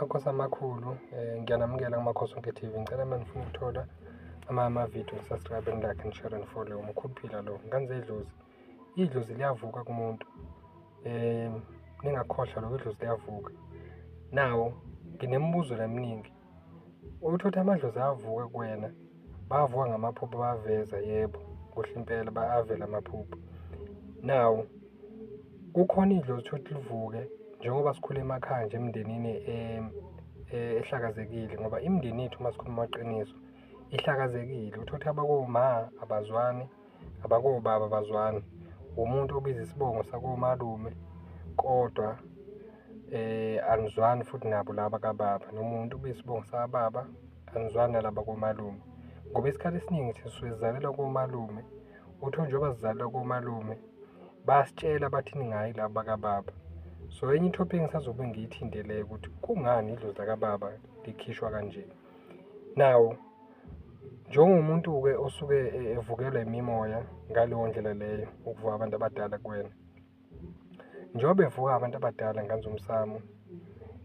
Makhosi amakhulu, ngiyanamukela kuMakhosi Onke TV. Ngicela uma nifuna ukuthola ama-video, subscribe and like and share and follow. Umkhulu Phila lo. Ngane zedlozi, idlozi liyavuka kumuntu. Ningakhohlwa lokho, idlozi liyavuka. Nawo nginemibuzo leminingi. Uthole ukuthi amadlozi ayavuka kuwena, bayavuka ngamaphupho bayaveza, yebo, kuhle impela bayavela amaphupho. Now, kukhona idlozi uthole ukuthi livuke njengoba sikhula emakhaya nje emndenini ehlakazekile, ngoba imindeni yethu uma sikhuluma amaqiniso ihlakazekile. Uthole ukuthi abakoma abazwani, abakobaba abazwani. Umuntu obiza isibongo sakomalume kodwa anizwani futhi nabo laba kababa, nomuntu ubiza isibongo sakababa anizwani nalaba komalume. Ngoba isikhathi esiningi thina sisuke sizalelwa komalume, uthole njengoba sizalelwa komalume bayasitshela bathi ningayi laba bakababa. So enye i-topic engisazobe ngiyithinte leyo ukuthi kungani idlozi lakababa likhishwa kanje. Now, njengomuntu-ke osuke evukelwa imimoya ngaleyo ndlela leyo, ukuvuka abantu abadala kuwena. Njengoba bevuka abantu abadala ngane zomsamo,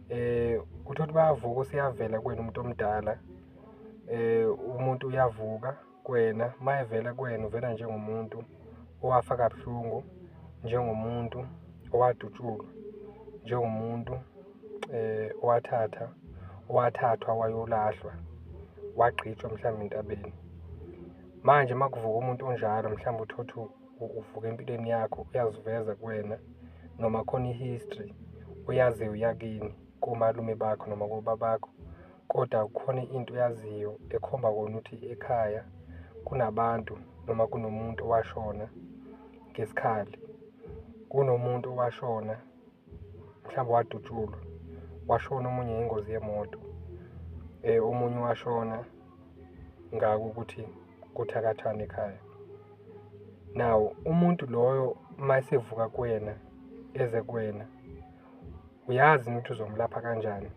uthole ukuthi bayavuka useyavela kuwena umuntu omdala, umuntu uyavuka kuwena, uma evela kuwena uvela njengomuntu owafa kabuhlungu, njengomuntu owadutshulwa, njengomuntu owathatha, owathathwa wayolahlwa, wagqitshwa mhlawumbe entabeni. Manje uma kuvuka umuntu onjalo, mhlawumbe uthole ukuthi uvuka empilweni yakho, uyaziveza kuwena, noma khona i-history oyaziyo yakini komalume bakho noma kobabakho, kodwa kukhona into oyaziyo ekhomba kona ukuthi ekhaya kunabantu noma kunomuntu owashona ngesikhali, kunomuntu owashona mhlawumbe wadutshulwa, washona omunye ngengozi yemoto, omunye washona ngako ukuthi kuthakathwane ekhaya. Now, umuntu loyo uma esevuka kuwena, eze kuwena, uyazi ukuthi uzomlapha kanjani?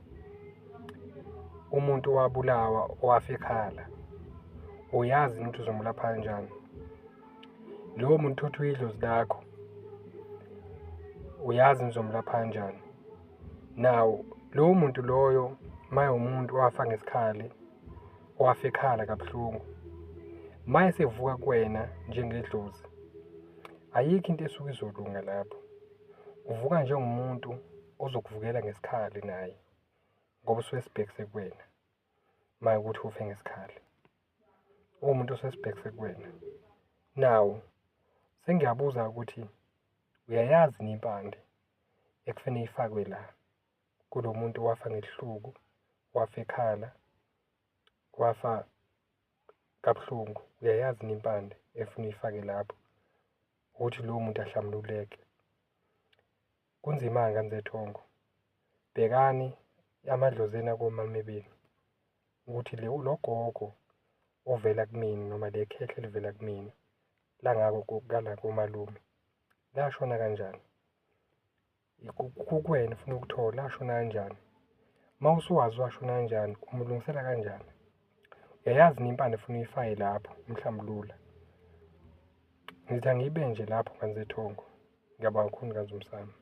Umuntu owabulawa, owafa ekhala, uyazi ukuthi uzomlapha kanjani? Lowo muntu uthi uyidlozi lakho, uyazi uzomlapha kanjani? Now, lowo muntu loyo uma ewumuntu owafa ngesikhali, owafa ekhala kabuhlungu, uma esevuka kuwena njengedlozi, ayikho into esuke izolunga lapho. Uvuka njengomuntu ozokuvukela ngesikhali naye, ngoba usuke esibhekise kuwena, uma kuwukuthi ufe ngesikhali. Uwumuntu osesibhekise kuwena. Now, sengiyabuza ukuthi uyayazi yini impande ekufanele ifakwe la kulo muntu owafa ngesihluku, wafa ekhala, wafa kabuhlungu? Uyayazi yini impande efuna uyifake lapho ukuthi lowo muntu ahlambululeke? Kunzima-ke ngane zethongo. Bhekani amadlozi enu akomalume benu ukuthi lo gogo ovela kumina noma le khehla elivela kumina langako kala komalume lashona kanjani? Kukuwena ufuna ukuthola lashona kanjani? Uma usuwazi washona kanjani, umlungisela kanjani? Uyayazi yini impande efuna uyifake lapho umhlambulula? Ngithi angibe nje lapho ngane zethongo. Ngiyabonga kakhulu ngane zomsamo.